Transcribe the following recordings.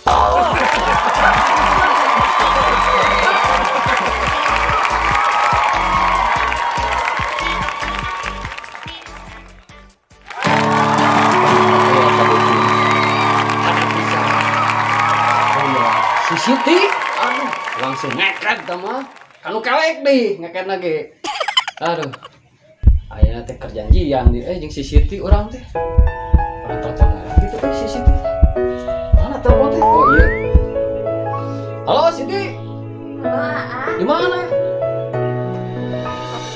Si Siti, aduh, langsung ngeket mah. Kanu kelek deh, ngeket lagi. Aduh. Ayeuna teh kerjanjian di jeung si Siti urang teh. Urang telepon lagi tuh si Siti. Mana telepon teh? Oh iya. Halo, Siti. Halo, Aa. Di mana?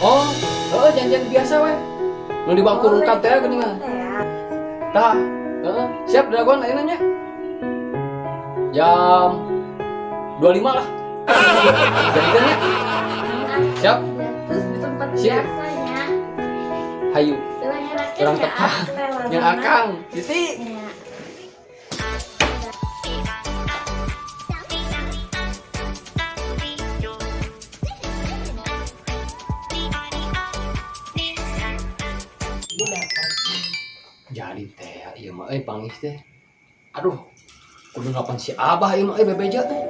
Oh, heeh, janjian biasa we. Nu di bangku rungkad teh geuningan. Tah, heeh, siap dagoan ayeuna nya. Jam 25 lah. Jadikan nya. Siap. Terus di tempat Siap. biasanya. Hayu. Urang ya, tepang. Yang akang, Siti. Ya. Jadi teh ieu mah euy pangis teh. Aduh, kudu nelpon si Abah ieu mah euy bebeja teh.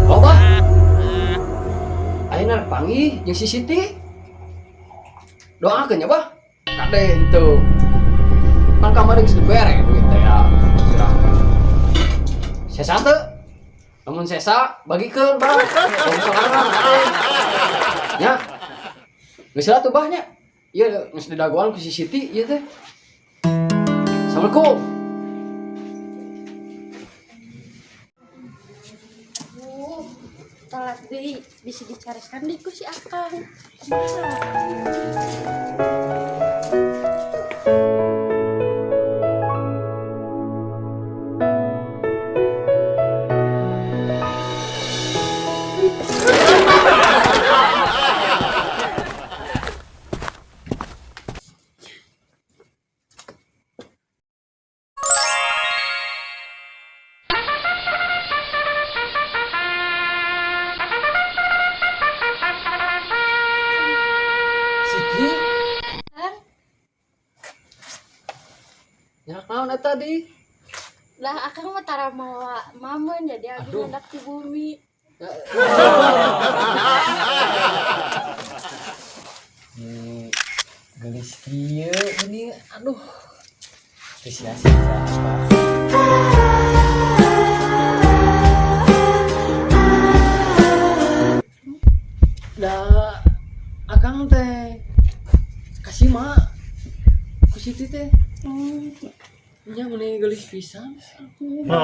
Oh, Bah. Ayeuna rek panggih jeung si Siti. Doakeun ya, Bah. Kade henteu. Kan kamari geus dibere duit teh ya. Sirah. Sesa teu? Lamun sesa bagikeun, Bah. Lamun sorangan kade. Nya. Geus lah tuh, Bah, nya. Ieu geus didagoan ku si Siti ieu teh. Assalamualaikum. Telat deui bisa dicarikan di ku si Akang. Siti, Kang, nyarak naon eta di? Lah Akang mah tara mawa mamen jadi abi Aduh. ngandak di bumi. Ini gelis kieu ini, aduh. Apresiasi apa? Da akang teh kasih mak ku Siti teh. Nya meni geulis pisan. Bener.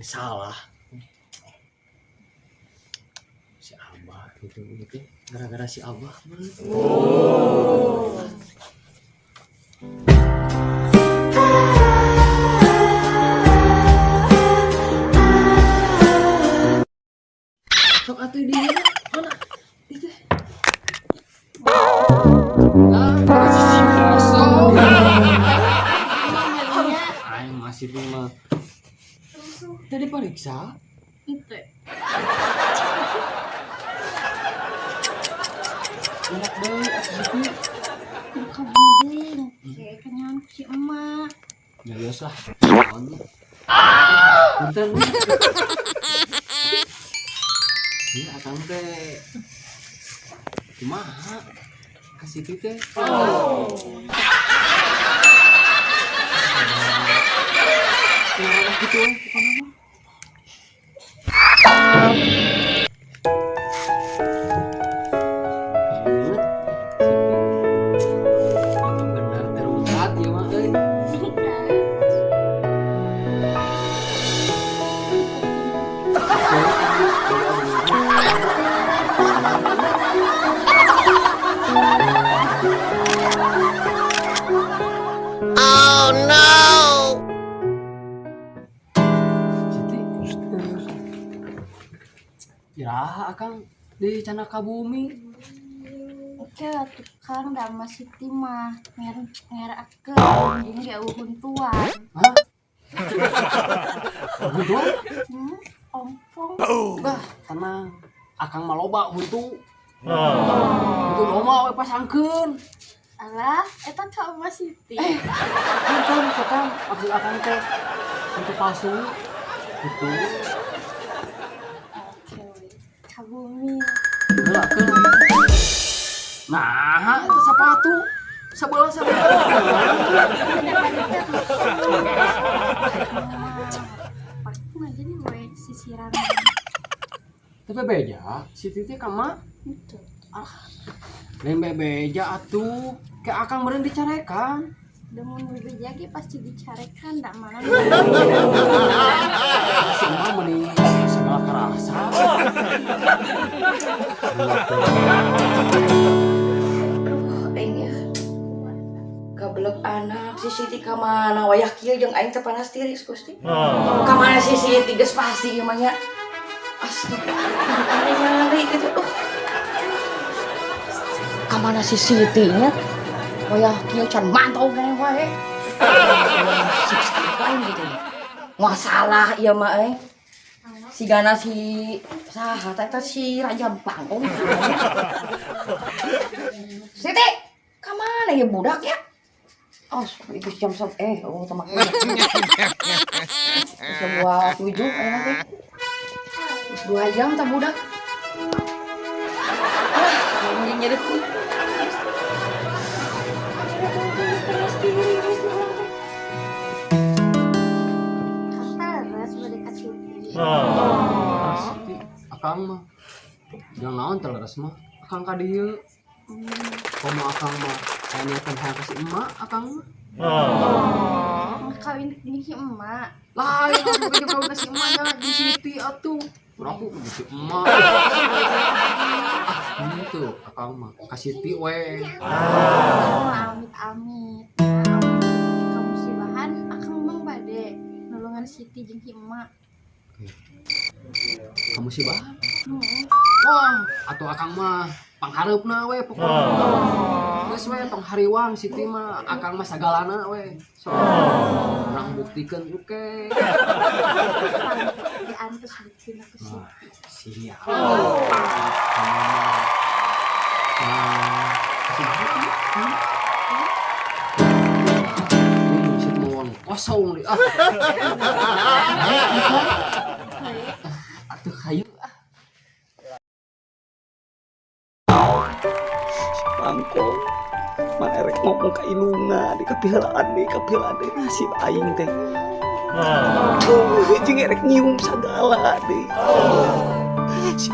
Salah. Si Abah gitu gitu. Gara-gara si Abah mah. Sok atuh di mana? Itu. Nah, sisi kosong. Aing masih di mah. Tadi periksa. Ente. Enak deui atuh Siti. Kebuling. Kayak kenyawan ku si emak. Ya geus lah. Naonnya. Punten. Iya, akang teh. Kumaha? Ka Siti teh. Oh. Ya, gitu we pokona mah. Siti. Itu benar terungkat ya mah euy. Oh no! Siti. Iraha akang di candak ka bumi? Oke atuh Kang, da mah Siti mah ngerakeun jeung ge eueuh huntuan. Hah? Huntuan? Ompong. Bah, tenang. Akang mah loba huntu. Huntu loma we pasangkeun. Alah, eta ka Oma Siti. Bukan, bukan. Maksud akang teh itu palsu. Gitu. Oke, we. Ka bumi. Heula keun. Nah, itu sepatu. Sebelah sebelah. Parfum aja nih we sisiran. Tapi beja, si Titi ka mak. Itu. Lain bebeja atuh. Kayak akang meureun dicarekan. Demun bebeja ge pasti dicarekan da mana. Si emak meni segala kerasa. Aduh, aing ya. Gablek anak si Siti ka mana wayah kieu jeung aing teh panas tiris Gusti. Ka mana si Siti geus pasti ieu mah nya. Astaga, nyari gitu duh. Ka mana si Siti nya? Wayah kieu can mantau keneh wae. Siksa aing gitu. Moal salah ieu mah euy. Sigana si saha teh eta si Raja Bangkong. Siti, ka mana ya budak ya? Oh, itu jam oh sama jam 2.07 ayeuna teh. Geus 2 jam tah budak. Ah, ini nyeri. Kata bade ka Siti. Ah, Siti, akang mah. Jangan naon teh leres mah. Akang ka dieu. Komo akang mah aya niatan hayang ka si emak akang mah. Mah kawin jeung si emak. Lain atuh ge kawin ka si emak nya jeung Siti atuh. Urang ku si emak. Ah, henteu akang mah ka Siti we. Oh, amit-amit. Amit Siti kamusibahan akang mah bade nulungan Siti jeung si emak. Kamusibahan. Heeh. Wah, atuh akang mah panghareupna we pokona. Geus we tong hariwang Siti mah, akang mah sagalana we. So, urang buktikeun oke. Diantos buktina ku Siti. Wah, siap. Nah, si mau kosong nih. Ah. Atuh hayu ah. Bangkong mana erek ngomong ka ilunga di kapihelaan deui kapihelaan deui nasib aing teh. Tuh, jeung erek nyium sagala deui. Si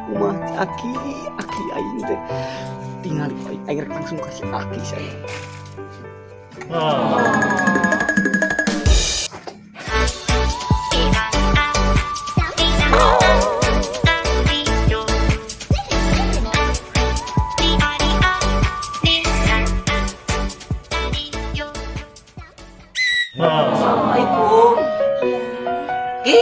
kumaha aki aki aing teh. Tingali aing aing rek langsung ka si aki saya. Assalamualaikum. Ki,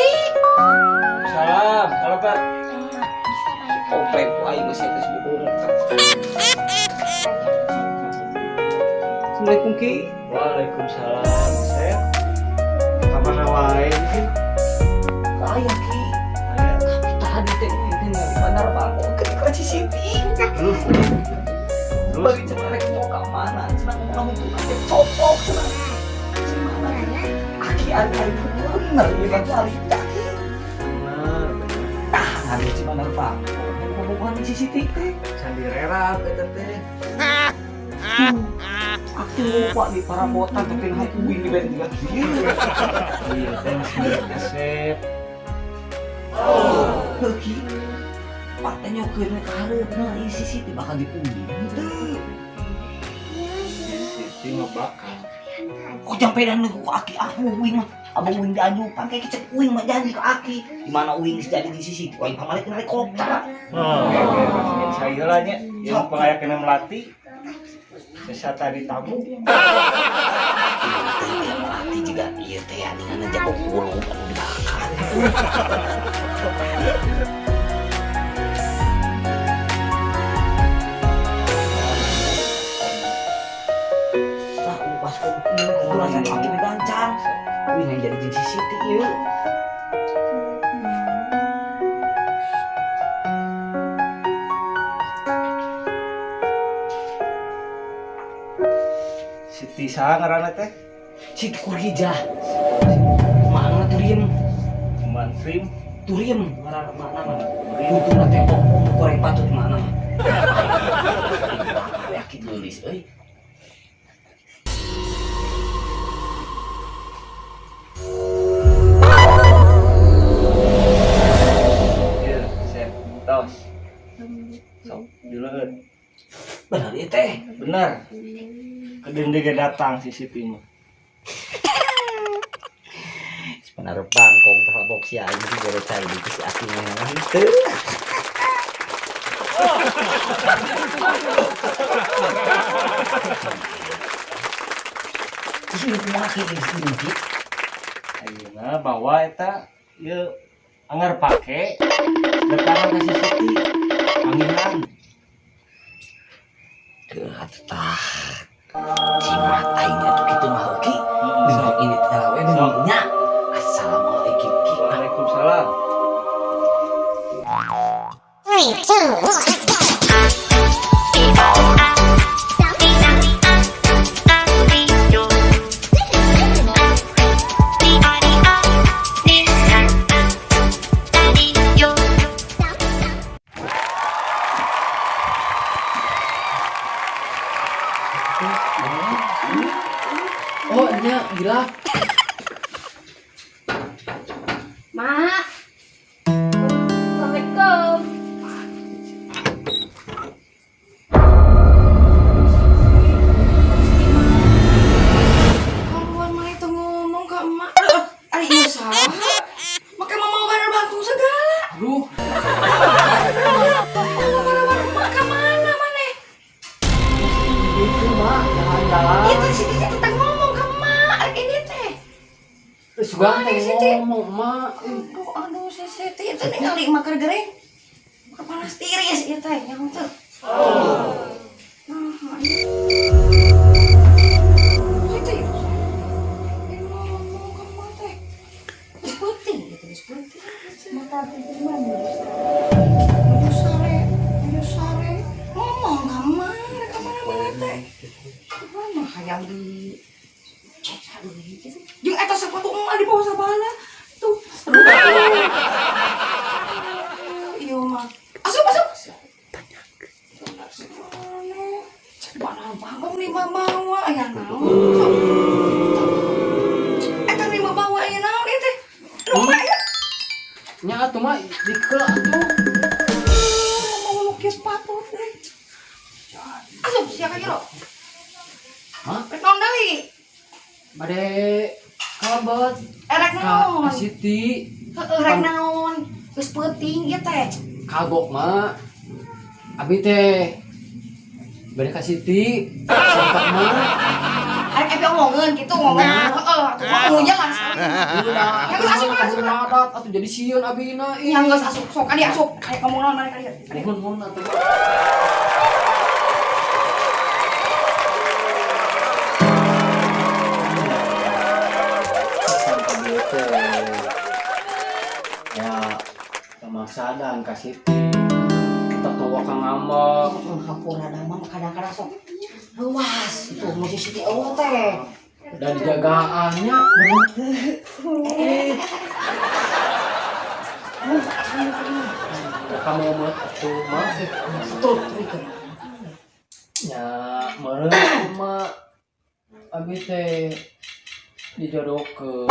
Salam, kalau Pak. Emak bisa naik komplek ku aing geus geus bohong. Assalamualaikum Ki. Waalaikumsalam. Saya kamana wae Ki? Aya Ki. Aya. Tapi tadi teh teh di bandar Bangkok ketika si Siti. Terus Bari cenah rek mau ka mana? Cenah ngomong ngomong teh copok cenah. Gimana? Aki ari-ari bener ieu mah ari aki. Bener. Tah, ngari di bandar Bangkok. Ngomong si Siti teh. Sandi rerap eta teh. Aki lupa di parabotan tapi nah uing di bere juga kieu. Iya teh masih kasep. Heuh Ki. Pak teh nyokeun we ka hareupna ieu si Siti bakal diundi henteu. Si Siti mah bakal. Kok jampe dan ku aki aku uing mah. Abang uing dianjupan kayak kecek uing mah janji ke aki. Di mana uing geus jadi di sisi uing pamalik kena helikopter. Oke, oke, pasien saya lah nya. Yang pengayakna melati. Sesa tadi tamu. Melati juga ieu teh aningan jago kulub anu dibakar. Lah upas kok ieu kudu aki we gancang. Uing yang jadi jeung si Siti ieu. Siti saha ngaranna teh? Siti Kurhijah. Mana Turiem? Mantrim. Turiem ngaranna mana mah. Untungna teh om goreng patut mana mah. Yakin leulis euy. Ieu, sep tos. Sok dileueut. Bener ieu teh. Bener. Kedeung ge datang si Siti mah. Sebenarnya bangkong terlebok si aing sih bere cai di si aki mah henteu. Terus ini kumaha ki ini ki? Ayeuna bawa eta ieu anggar pake datang ka si Siti. Panggilan. Teu atuh tah. Jimat aing atuh kitu mah ki. Bingung ini teh we nya. Assalamualaikum ki. Waalaikumsalam. 3, 2, 1, let's go! Oh, nya gila. Mak. Assalamualaikum. Keluar mana itu ngomong ke emak. Ari ieu saha? Make mama bener bangkung segala. Aduh, War-war emak ka mana maneh? itu mak jalan-jalan. Itu si Siti teh ngomong ke emak, arek ini teh. Sugan teh Mana Siti? ngomong mak. Aduh, aduh si Siti itu ningali emak keur gering. Keur panas tiris ieu teh, yang teu. Nah, Siti. Ini ngomong ke emak teh. Geus peuting gitu, geus peuting. Mata gimana? Aduh sare, aduh sare. Ngomong ka emak, rek ka mana-mana teh. Gimana hayang di ceca deui gitu. Jeung eta sepatu emak di bawah sabana. Tuh. Aduh. Iya mah. Asup, asup. Mana bangkong nih bawa aya naon. Sok. Eta nih bawa aya naon ieu teh? Rumah ya. Nya atuh mak dikeula atuh. Mau lukis sepatu teh. Asup sia ka jero. Hah? Rek naon deui? Bade kalebet Erek ka naon? ka Siti. Heeh, rek naon? Geus peuting ieu teh. Kagok mak. Abi teh bade ka Siti. Sempat mak. Arek epi omongeun kitu ngomong. Heeh, atuh mah nu jelas. Udah, Ya, geus asup, asup. Adat atuh jadi sieun abina ih. Yang geus asup sok adi asup. Kayak ngomong naon maneh ka dieu. Mohon mohon atuh mak. Sampai dia teh ya kemaksadan ka Siti. Kita tawa kang ngambek. Hampura da mah kadang-kadang sok luas itu mau si Siti eueuh teh. Dan dijagaannya bener. Kamu mau atuh mah Betul, betul. nya meureun mah abi teh dijodohkeun.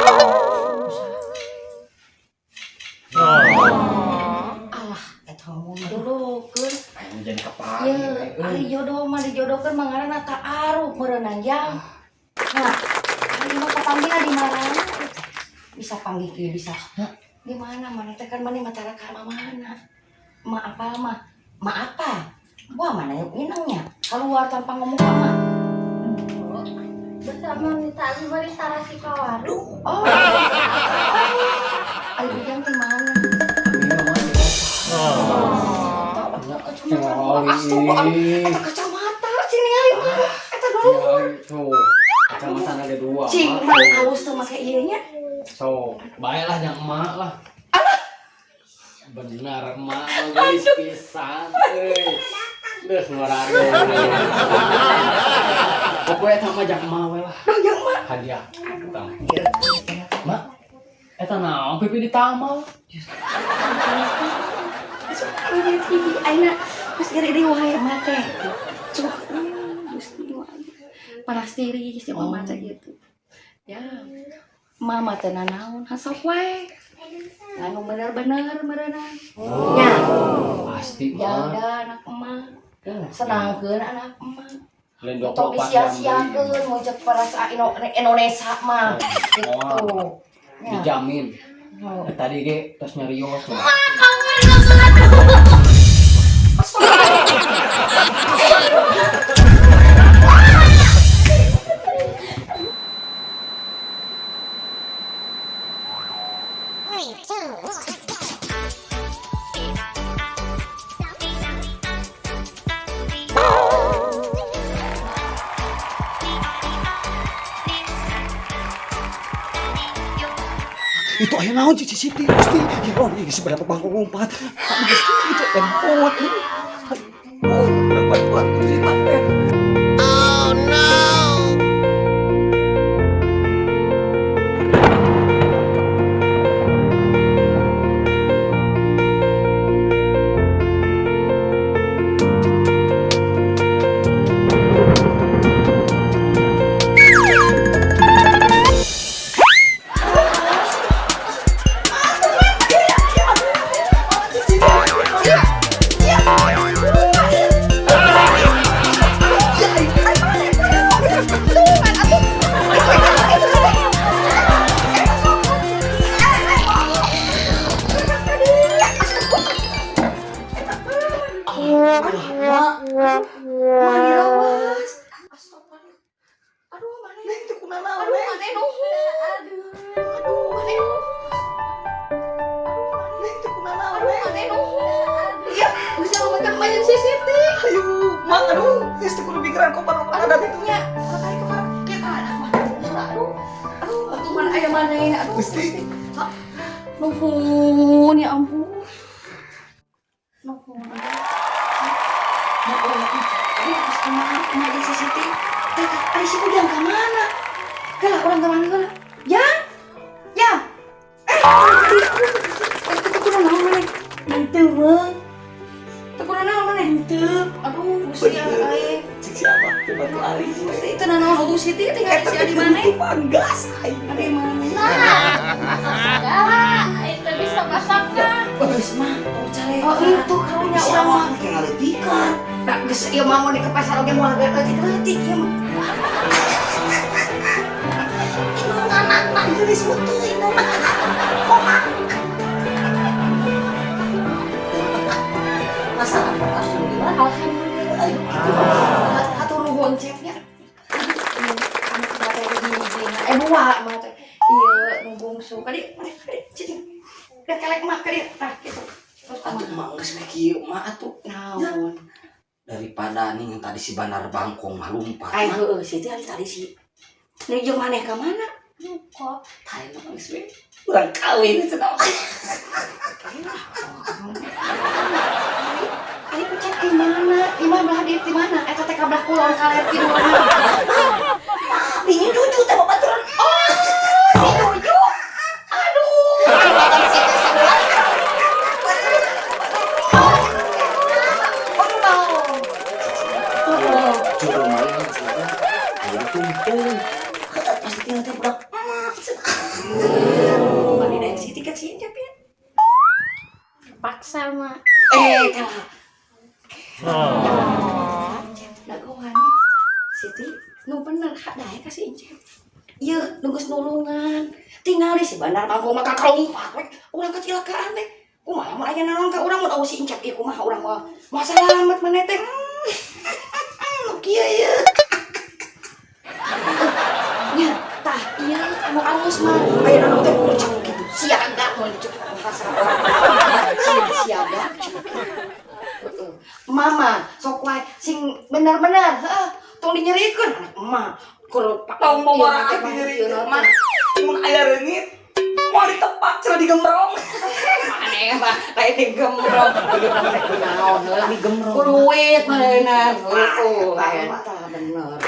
Alah, eta ngomong jodohkeun. Aing jadi kapan Ye, ari jodoh mah dijodohkeun mah ngaranna ta'aruf meureunnan jang. Nah, ari mah kapanggihna di mana? Bisa panggih kieu bisa. Di mana mana teh kan mana matara ka mana? Ma apa mah? Ma apa? Wah, mana yang minangnya? Keluar tanpa ngomong sama. Bersama minta abi bari tarasi ka warung. Oh. Ari ujang teh mana? Kacamata. Aduh, eta kacamata cing ningali mah. Eta dulu. Tuh, kacamata ada dua. Cing, Mak. mah halus tuh make ieu nya. So, baiklah yang emak lah. Benar emak geus pisan euy. Geus ngorade. Sok we eta mah jang emak we lah. Duh, jang emak. Hadiah. Aduh. Mak, eta naon pipi ditamal? Sok ini TV ayeuna geus gede wae mah teh. Cuk, Gusti wae. Paras diri si mama teh gitu. Ya. Mama teh nanaon, hasok wae. Nganu bener-bener meureunan. Nya, Pasti mah. jaga anak emak. Senangkeun anak emak. Lain Tong 24 jam deui. disia-siakeun mun cek perasaan Indonesia mah. Gitu. Nya. Dijamin. Oh. Tadi ge tos nyarios. Three, two, one, let's go. Itu aya naon Cici Siti Gusti. Ya Allah, ini seberapa bangku lompat. Gusti itu empot. Oh, bantuan Gusti teh. Oh no! Mana lawas? Astagfirullah. Aduh, mana? Neng teu kunanaon, Aduh, Neng. mana nuhun. Aduh, mana nuhun. Neng teu kunanaon, Aduh, Neng. mana nuhun. Iya, bisa ngomongkan main si Siti. Ayo, Mang, aduh, geus teu kudu pikiran kopan kopan ada gitu. Nya, kali kemarin kita aduh. Aduh, atuh mana aya mana aduh. Gusti. Ha, nuhun ya ampun. Nuhun. Ya Allah, aduh, geus kumaha kumaha jeung si Siti. Tah, ari si Ujang ka mana? Gelah urang ka mana gelah? Jang? Jang? Eh, aduh, teu kudu naon maneh? Henteu, Mang. Teu kudu naon maneh? Henteu. Aduh, Gusti aing. Cik siapa? Teu bantu ari. Gusti teu nanaon hukum Siti tinggal si adi maneh. Panggas aing. Adi maneh. Segala, itu bisa masak mah. Geus mah, tong cale. Oh, itu karunya urang mah. Siapa ngaleutikan. Da geus ieu mah mun di ke pasar oge moal leutik-leutik ieu mah. Indung anak geulis mutu indung. Masalah alhamdulillah. Alhamdulillah. Ayo gitu. Hatur nuhun cepnya. Anak mah teh hiji eh dua mah teh. Ieu nu bungsu. Kadi, kadi, cicing. Udah kelek mah kadi. Tah gitu. Terus Atuh kumaha? mah geus we kieu mah atuh. Naon? Daripada nih yang tadi si Bandar Bangkong mah lumpat. Ai heueuh si teh tadi si. Nih jeung maneh ka mana? Kok Tah mah geus we. Urang kawin cenah. Ari pucet di mana? Imah belah di mana? Eta teh ka belah kulon kaler kidul. Bini cucu teh babaturan. Oh, si Juju. Aduh. Si teh sebelah. Aduh, bau. Oh, Juru main cenah. Aya tungtung. Pasti tinggal teh budak emak cenah. Mani daek si tiket si Encep ya. paksa mah. Eh, kalah. Dagoannya. Siti, nu bener hak daek ka si Encep. Ieu nu geus nulungan. Tingali si Bandar Bangkong mah kakalumpat we. Urang kecelakaan teh. Kumaha mun aya naon ka urang mun eueuh si Encep ieu kumaha urang mah. Moal salamet maneh teh. Nu kieu ieu. Nya, tah ieu anu alus mah. Aya naon teh kucing gitu. Siaga mun cek bahasa urang. Siaga. Heeh. Mama sok wae sing bener-bener heeh tong dinyerikeun anak emak. Kudu Tong mau wae dinyerikeun mah. Mun aya reungit moal ditepak cenah digembrong. Maneh mah lain digembrong. Naon heula Digembrong. Ku duit manehna. Heeh, eta bener.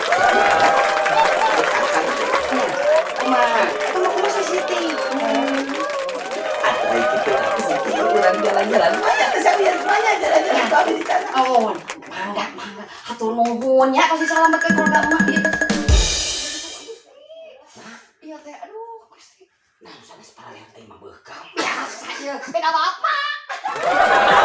Nuhun ya, kasih salam ke keluarga emak ieu. Iya teh, aduh, Gusti. Nah, sanes paralehat aing mah beukam. Biasa ieu, beda bapak.